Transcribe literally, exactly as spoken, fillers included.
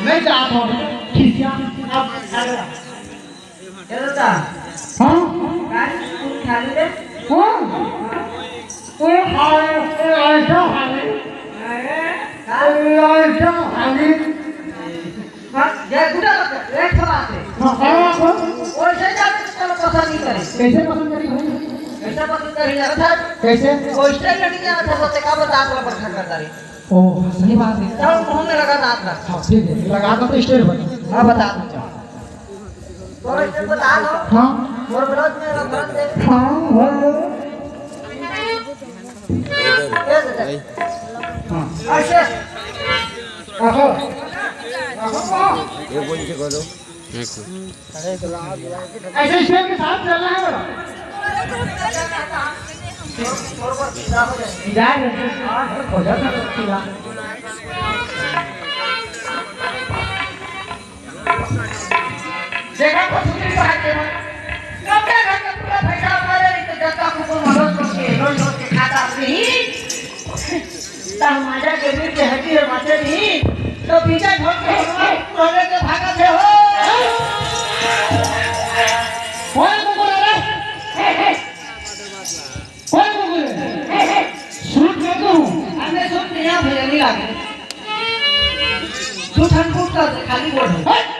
मैं जात हूँ खिसिया। अब चलो ता। हाँ? गाड़ी तुम खा ले। हाँ? वो खाए, वो ऐसा खाए। अरे, वो ऐसा खाए। हाँ, ये गुड़ा, एक बात है। हाँ, हाँ, हाँ। वैसे जाने तो चलो पसंद नहीं करे। कैसे पसंद करी भाई? कैसे पसंद करी यार था? कैसे? हॉस्टल में नहीं आता तो का बता आप लोग पसंद करता रही। ओ, सही बात है। चलो, मुंह में लगा दांत रख। हाँ, ठीक है, लगा दो तो स्टेट बन। हाँ, बता दो। तो स्टेट बता दो। हाँ। और ब्लाउज में रख दे। हाँ, हाँ। ये दे दे। हाँ। ऐसे। रखो। रखो। ये बोल के करो। ऐसे स्टेप के साथ चलना है बड़ा। जा रहे हैं। हो जाता है। देखा तो सुधरी बात है। कब तक घर का पूरा पैसा मारे नहीं तो जब तक उनको मदद करके, रोज रोज के खाता नहीं। तब माजा के बीच के हड्डी है, बातें नहीं। तो पीछे छोड़ के हम लोग पुराने के भागा थे हो। कौन कुकुर है रे? कौन कुकुर है? सूट में तू? हमने सूट नहीं, यहाँ भैया नहीं लागे। तू ठंड फूट कर दे, खाली बोल। हट!